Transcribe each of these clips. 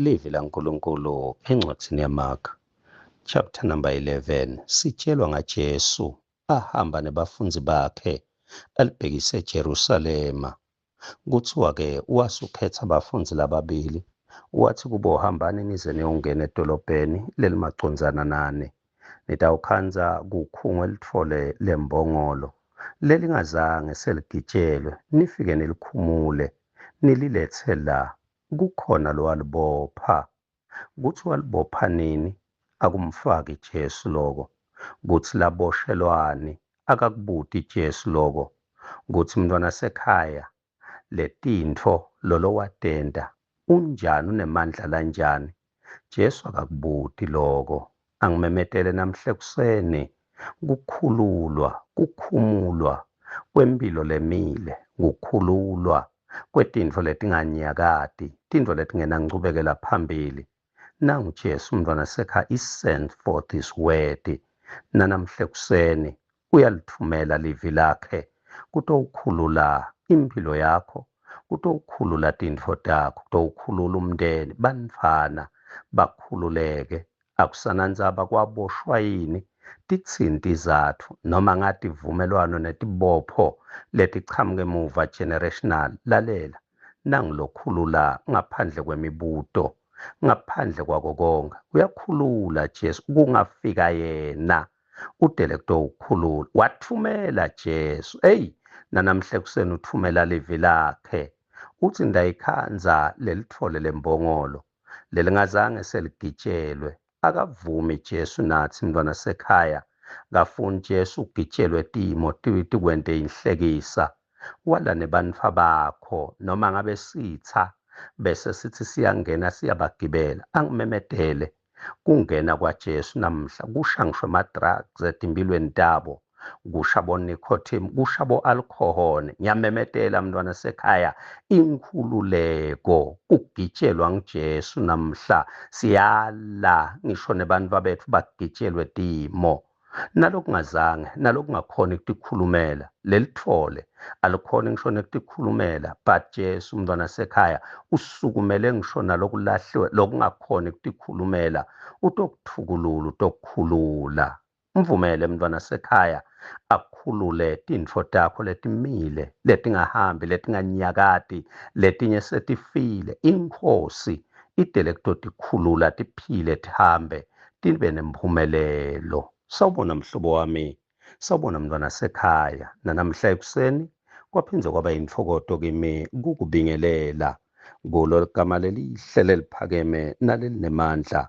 Livi laNkulunkulu encwadzini yaMark chapter number 11 sitshelwa ngaJesu ahamba nebafundzi bakhe alibhekise eJerusalema. Kuthiwa-ke wasukhetha abafundzi lababili wathi kubo hambani nize niyongena edolobheni lelimacondzana nani nitawukhandza kukhungwe litfole lembongolo lelingazange seligitshelwe nifike nilikhumule nililethe la kukhona lowalibopha kutsi walibopha nini akumfaki Jesu loko kutsi laboshelwani akakubuti Jesu loko kutsi mntwana sekhaya letintfo lolowatenta unjani unemandla lanjani Jesu akakubuti loko angimemetele namhla ekuseni kukhululwa kukhumulwa kwempilo lemile kukhululwa kwetintfo letinganyakati tintfo letingenanchubekela phambili nangu Jesu umntwana sekha is sent for this word nanamhla ekuseni uyalithumela livi lakhe kutowukhulula impilo yakho kutowukhulula tintfo takho kutowukhulula umndeni bantfwana bakhululeke akusanandzaba kwaboshwa yini titsini tizatfu noma ngativumelwano netibopho letichamuka emuva generational lalela nangilokhulula ngaphandle kwemibuto ngaphandle kwako konke uyakhulula Jesu kungafika yena udele kutowukhulula wathumela Jesu eyi nanamhla ekuseni uthumela livi lakhe uthi ndayikhandza lelitfole lembongolo lelingazange seligitshelwe akavumi Jesu nathi mntwana sekhaya kafuni Jesu ugitshelwe timo tikwente inhlekisa wala nebantfwa bakho noma ngabe sitha bese sithi siyangena siyabagibela angimemetele kungena kwaJesu namhla kusha ngisho ama-drugs etimpilweni tabo kusha bo-nicotine kusha bo-alcohol ngiyamemetela mntwana sekhaya inkhululeko kugitshelwa nguJesu namhla siyala ngisho nebantfu betfu bagitshelwe timo nalokungazange nalokungakhoni kutikhulumela lelitfole alikhoni ngisho nekutikhulumela but Jesu umntwana sekhaya usukumele ngisho nalokulahliwe lokungakhoni kutikhulumela utokuthukulula utokukhulula mvumele mntwana sekhaya akhulule tintfo takho letimile letingahambi letinganyakati letinye setifile inkhosi idele kutotikhulula tiphile tihambe tibe nemphumelelo sawubona mhlobo wami sawubona mntwana sekhaya nanamhla ekuseni kwaphindze kwaba yintfokoto kimi kukubingelela kulo ligama lelihle leliphakeme nalelinemandla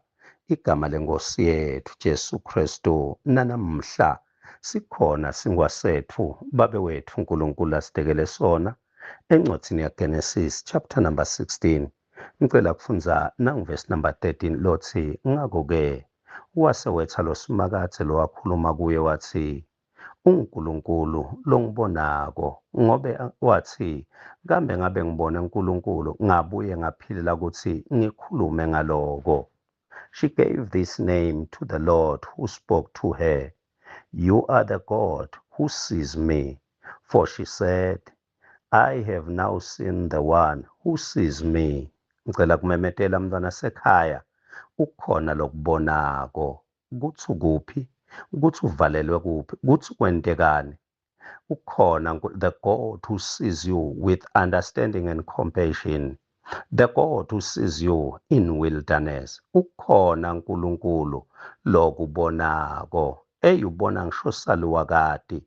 igama lenkosi yethu Jesu Kristu nanamhla sikhona singwasetfu babe wetfu uNkulunkulu asitekele sona encwadzini yaGenesis chapter number 16 ngicela kufundza nangivesi number 13 lotsi ngako-ke wase wetsa lo Simakadze lowakhuluma kuye watsi unguNkulunkulu longibonako ngobe wathi kambe ngabe ngibone uNkulunkulu ngabuye ngaphilela ukuthi ngikhulume ngaloko she gave this name to the Lord who spoke to her you are the God who sees me for she said I have now seen the one who sees me ngicela kumemetela mntwana sekhaya ukhona lokubonako kutsi ukuphi kutsi uvalelwe kuphi kutsi kwentekani ukhona the God who sees you with understanding and compassion the God who sees you in wilderness ukhona uNkulunkulu lokubonako ey ubona ngisho saluwakati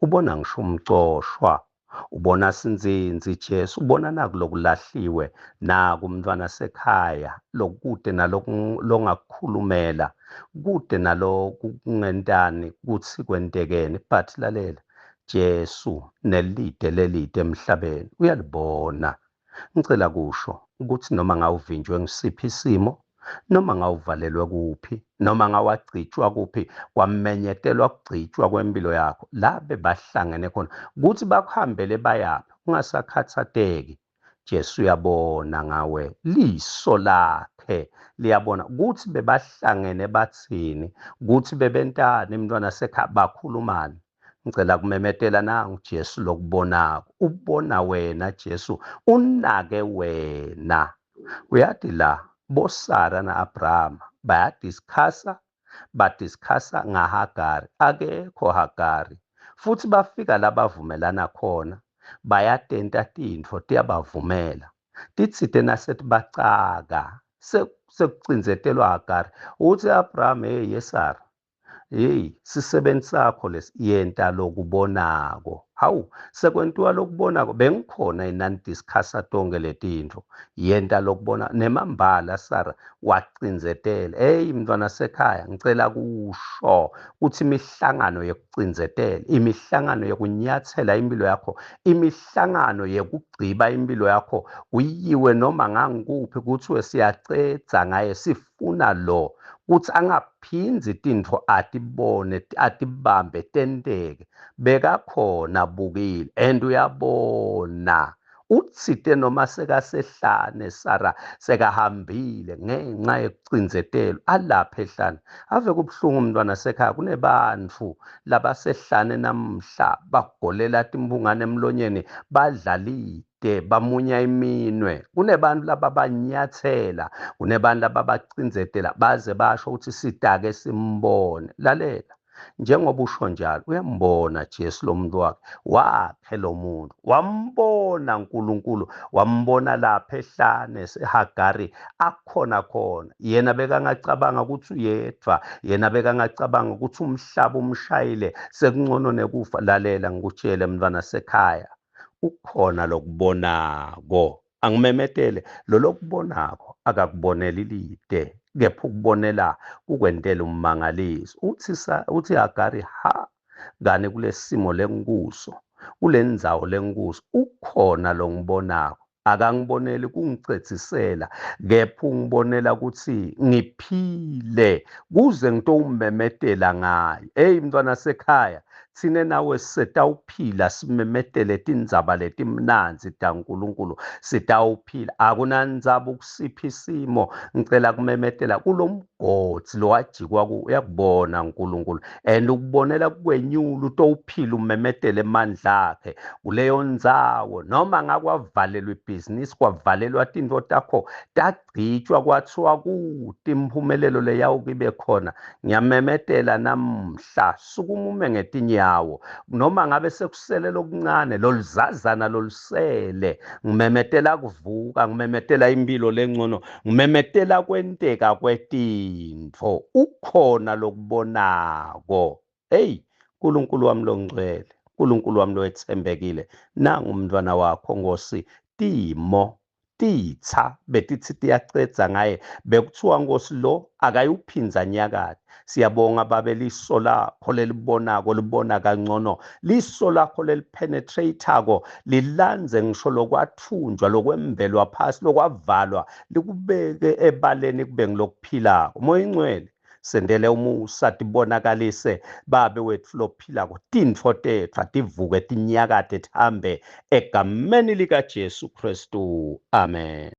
ubona ngisho umcoshwa ubona sinzinzi Jesu ubona naku lokulahliwe naku umntwana sekhaya lokude nalongakukhulumela kude nalokungentani kutsi kwentekeni but lalela Jesu nelide lelide emhlabeni uyalibona ngicela kusho ukuthi noma ngawuvinjwe ngisiphi isimo noma ngawuvalelwe kuphi noma ngawagcitshwa kuphi kwamenyetelwa kugcitshwa kwempilo yakho la bebahlangene khona kuthi bakuhambele bayaphi ungasakhathateki Jesu uyabona ngawe liso lakhe liyabona kuthi bebahlangene bathini kuthi bebentani mntwana sekhaya bakhulumani ngicela kumemetela nangu Jesu lokubonako ubona wena Jesu unake wena uyati la BoSara na-Abrahama bayadiskhasa, badiskhasa ngaHagari. Akekho Hagari. Futsi bafika labavumelana khona, bayatenta tintfo tiyabavumela. Titsite nasetibacaka, sekucindzetelwa Hagari. Utsi Abraham, hey yeSara, Hey, sisebenzi sakho lesi yenta lokubonako. Hawu, sekwentiwa lokubonako bengikhona inanidiscussa tonke letintfo. Yenta lokubona nemambala Sara wacindzetela. Hey mntwana sekhaya, ngicela kusho ukuthi imihlangano yekucindzetela, imihlangano yekunyathela impilo yakho, imihlangano yekugciba impilo yakho kuyiwe noma ngangikuphi kuthiwe siyacedza ngaye sifuna lo kutsi angaphindzi tintfo atibone atibambe tenteke bekakhona bukile and uyabona utsite noma sekasehlane Sara sekahambile ngenxa yekucindzetelwa alapha ehlane ave kubuhlungu umntwana sekhaya kunebantfu labasehlane namhla bagolela timphungane emlonyeni badlalile de bamunya iminwe kunebantu lababanyathela kunebantu lababacindzetela baze basho ukuthi sitake simbone lalela njengoba usho njalo uyambona Jesu lo muntu wakhe wakhe lo muntu wambona uNkulunkulu wambona lapha ehlane seHagari akhona khona yena bekangacabanga ukuthi uyedwa yena bekangacabanga ukuthi umhlaba umshayile sekungcono nekufa lalela ngikutshele mntwana sekhaya ukhona lokubonako angimemetele lolokubonako akakuboneli lide kepha ukubonela kukwentela ummangaliso uthi uthi Hagari ha kani kulesimo lenkuso kulendzawo lenkuso ukhona longibonako akangiboneli kungicetsisela kepha ungibonela ukuthi ngiphile kuze ngitowumemetela ngayo hey mntwana sekhaya Tsine nawe setawuphila simemetele tindzaba letimnandzi taNkulunkulu. Sitawuphila. Akunandzaba ukusiphi isimo. Ngicela kumemetela kulomgodzi lowajikwa ku uyakubona uNkulunkulu and ukubonela kukwenyula utowuphila umemetele emandla akhe kuleyo ndzawo noma ngakwavalelwa ibhizinisi kwavalelwa tintfo takho tagcitshwa kwathiwa kude imphumelelo leyawuke ibe khona ngiyamemetela namhla sukuma ume ngetinyawo noma ngabe sekusele lokuncane loluzazana lolusele ngimemetela kuvuka ngimemetela impilo lengcono ngimemetela kwenteka kwetintfo ukhona lokubonako hey uNkulunkulu wami longcwele uNkulunkulu wami lowetsembekile nangu umntwana wakho Nkosi timo titsa betitsi tiyacedza ngaye bekuthiwa nkosi lo akayuphindza nyakade siyabonga babe liso lakho lelibonako libona kangcono liso lakho lelipenetratako lilandze ngisho lokwathunjwa lokwembelwa phasi lokwavalwa likubeke ebaleni kube ngilokuphilako moya ingcwele sendele umusa tibonakalise babe wetfu lophilako tintfo tetfu ativuke tinyakate tihambe egameni likaJesu Kristu amen.